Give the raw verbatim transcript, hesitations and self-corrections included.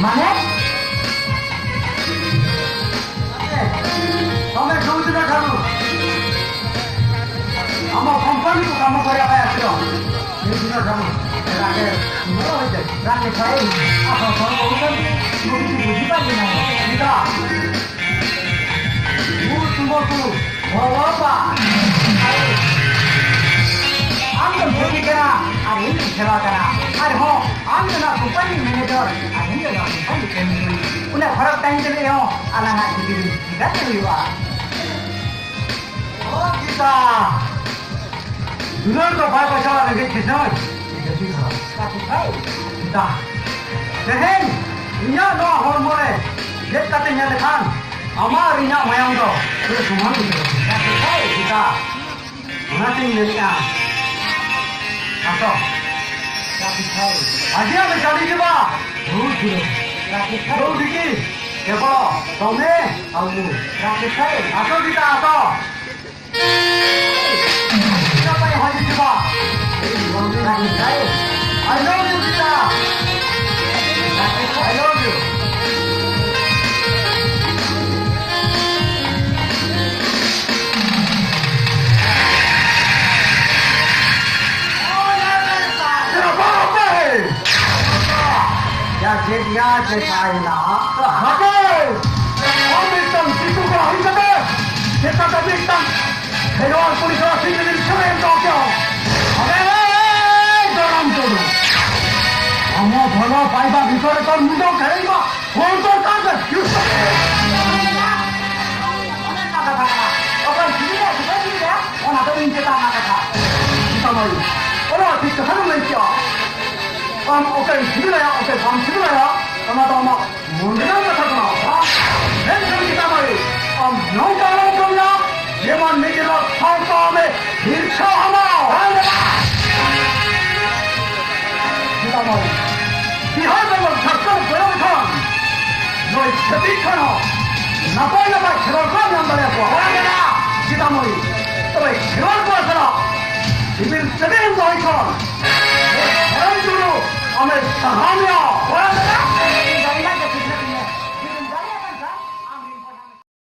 ᱢᱟᱱᱮ? ᱛᱚᱢᱮ ᱫᱩ ᱫᱤᱱ ᱠᱷᱟᱱ ᱟᱢ ᱠᱚᱢᱯᱟᱱᱤ ᱠᱚ ᱠᱟᱢ ᱠᱚᱨᱮ ᱟᱯᱮ ᱟᱥᱨᱚ᱾ ᱫᱩ ᱫᱤᱱ ᱠᱷᱟᱱ ᱨᱟᱜᱮ ᱱᱚ ᱦᱚᱭ ᱨᱟᱜᱮ ᱯᱷᱟᱭ ᱟᱯᱟ ᱠᱚ ᱠᱚ ᱠᱚ ᱵᱩᱡᱷᱤ ᱯᱟᱨ ᱞᱤᱱᱟ᱾ ᱱᱤᱛᱟ ᱵᱩ ᱛᱩᱢᱵᱟᱠᱩ ᱵᱷᱚᱞᱚᱯᱟ᱾ ᱟᱢ ᱫᱚ ᱵᱷᱟᱹᱜᱤ ᱠᱟᱱᱟ ᱟᱨ ᱤᱧ ᱫᱚ ᱥᱮᱵᱟ ᱠᱟᱱᱟ᱾ ᱟᱨᱦᱚᱸ ᱟᱢ ᱫᱚ ᱱᱚᱣᱟ ᱠᱳᱢᱯᱟᱱᱤ ᱢᱮᱱᱮᱡᱟᱨ ᱟᱨ ᱤᱧ ᱫᱚ ᱱᱚᱣᱟ ᱠᱳᱢᱯᱟᱱᱤ ᱠᱟᱹᱢᱤ ᱠᱟᱱᱟ᱾ ᱩᱱᱟᱹᱜ ᱯᱷᱟᱨᱟᱠ ᱛᱟᱦᱮᱸ ᱠᱟᱛᱮ ᱦᱚᱸ ᱟᱞᱟᱝᱟᱜ ᱡᱩᱫᱤ ᱪᱤᱠᱟᱹᱛᱮ ᱦᱩᱭᱩᱜᱼᱟ? ᱚ ᱜᱤᱛᱟ, ᱫᱩᱞᱟᱹᱲ ᱫᱚ ᱵᱟᱭ ᱵᱟᱪᱷᱟᱣᱟ ᱨᱮᱸᱜᱮᱡ ᱠᱤᱥᱟᱹᱬ᱾ ᱜᱤᱛᱟ, ᱛᱮᱦᱮᱧ ᱤᱧᱟᱹᱜ ᱱᱚᱣᱟ ᱦᱚᱲᱢᱚ ᱨᱮ ᱜᱮᱫ ᱠᱟᱛᱮ ᱧᱮᱞ ᱞᱮᱠᱷᱟᱱ ᱟᱢᱟᱜ ᱟᱨ ᱤᱧᱟᱹᱜ ᱢᱟᱭᱟᱢ ᱫᱚ ᱯᱩᱨᱟᱹ ᱥᱚᱢᱟᱱ ᱜᱮ ᱦᱩᱭᱩᱜᱼᱟ᱾ ᱜᱤᱛᱟ, ᱚᱱᱟᱛᱤᱧ ᱢᱮᱱᱮᱫᱼᱟ, ᱟᱥᱚ, ᱟᱡᱤᱭᱟᱜ ᱫᱚ ᱪᱟᱹᱰᱤ ᱜᱮ ᱵᱟ, ᱵᱷᱩᱞ ᱯᱩᱨᱟᱹ᱾ ᱵᱟᱹᱦᱩ ᱫᱤᱠᱤ, ᱠᱮᱵᱚᱞ ᱫᱚᱢᱮ ᱟᱹᱞᱩ᱾ ᱟᱥᱚ ᱜᱤᱛᱟ, ᱟᱥᱚ᱾ I love you, Rita. I love you. ᱡᱟ ᱪᱮᱫ ᱜᱮᱭᱟ, ᱪᱮᱫ ᱛᱟᱦᱮᱱᱟ᱾ ᱦᱟᱯᱮ! ᱟᱢ ᱢᱤᱫᱴᱟᱝ ᱥᱤᱛᱩ ᱠᱚᱲᱟ ᱦᱩᱭ ᱠᱟᱛᱮ, ᱪᱮᱠᱟᱛᱮ ᱢᱤᱫᱴᱟᱝ ᱠᱷᱮᱞᱣᱟᱲ ᱠᱩᱲᱤ ᱥᱟᱞᱟᱜ ᱥᱤᱧ ᱧᱤᱫᱟᱹ ᱪᱷᱟᱹᱲ ᱮᱢ ᱫᱚᱦᱚ ᱠᱮᱭᱟ? ᱟᱵᱮ ᱨᱮ ᱫᱚᱨᱟᱢ ᱴᱩᱰᱩ! ᱟᱢᱟᱜ ᱵᱷᱟᱞᱟ ᱯᱟᱭᱵᱟ ᱵᱷᱤᱛᱚᱨ ᱨᱮ ᱛᱚᱨ ᱢᱩᱸᱰᱚ ᱠᱷᱮᱲᱮᱭ ᱢᱟ, ᱯᱷᱳᱱ ᱫᱚᱨᱠᱟᱨ ᱜᱮ᱾ ᱚᱱᱮ ᱚᱱᱟ ᱠᱟᱛᱷᱟ ᱠᱟᱱᱟ᱾ ᱚᱠᱚᱭ ᱥᱤᱵᱤᱞᱟ, ᱥᱤᱵᱤᱞ ᱥᱤᱵᱤᱞᱟ, ᱚᱱᱟ ᱫᱚ ᱤᱧ ᱪᱮᱛᱟᱱ ᱨᱮᱱᱟᱜ ᱠᱟᱛᱷᱟ᱾ ᱥᱤᱛᱟᱢᱟᱹᱭ, ᱚᱱᱟ ᱴᱷᱤᱠ ᱠᱟᱛᱷᱟ ᱜᱮᱢ ᱞᱟᱹᱭ ᱠᱮᱜᱼᱟ᱾ ᱟᱢ ᱚᱠᱚᱭ ᱥᱤᱵᱤᱞᱟᱭᱟ, ᱚᱠᱚᱭ ᱵᱟᱢ ᱥᱤᱵᱤᱞᱟᱭᱟ, ᱚᱱᱟ ᱫᱚ ᱟᱢᱟᱜ ᱢᱚᱱ ᱨᱮᱱᱟᱜ ᱠᱟᱛᱷᱟ ᱠᱟᱱᱟ᱾ ᱢᱮᱱᱠᱷᱟᱱ ᱥᱤᱛᱟᱢᱟᱹᱭ, ᱟᱢ ᱱᱚᱝᱠᱟ ᱟᱞᱚᱢ ᱠᱟᱹᱢᱤᱭᱟ, ᱡᱮᱢᱚᱱ ᱱᱤᱡᱮᱨᱟᱜ ᱥᱟᱶᱛᱟ ᱟᱢᱮ ᱦᱤᱨᱠᱷᱟᱹ ᱟᱢᱟ᱾ ᱥᱤᱛᱟᱢᱟᱹᱭ, ᱵᱤᱦᱟᱨ ᱵᱮᱝᱜᱚᱞ ᱡᱷᱟᱲᱠᱷᱚᱸᱰ ᱯᱮᱨᱮᱡ ᱞᱮᱠᱷᱟᱱ ᱱᱩᱭ ᱪᱷᱟᱹᱛᱤᱠ ᱠᱷᱚᱱ ᱦᱚᱸ ᱱᱟᱯᱟᱭ ᱱᱟᱯᱟᱭ ᱠᱷᱮᱞᱳᱰ ᱠᱚ ᱧᱟᱢ ᱫᱟᱲᱮᱭᱟᱠᱚᱣᱟ᱾ ᱥᱤᱛᱟᱢᱟᱹᱭ, ᱛᱚᱵᱮ ᱠᱷᱮᱞᱳᱰ ᱠᱚ ᱥᱟᱞᱟᱜ ᱥᱤᱵᱤᱞ ᱥᱟᱹᱜᱟᱹᱭ ᱮᱢ ᱫᱚᱦᱚᱭ ᱠᱷᱟᱱ, ᱥᱚᱨᱮᱱ ᱴᱩᱰᱩ ᱟᱢᱮ ᱥᱟᱨᱦᱟᱣ ᱢᱮᱭᱟ᱾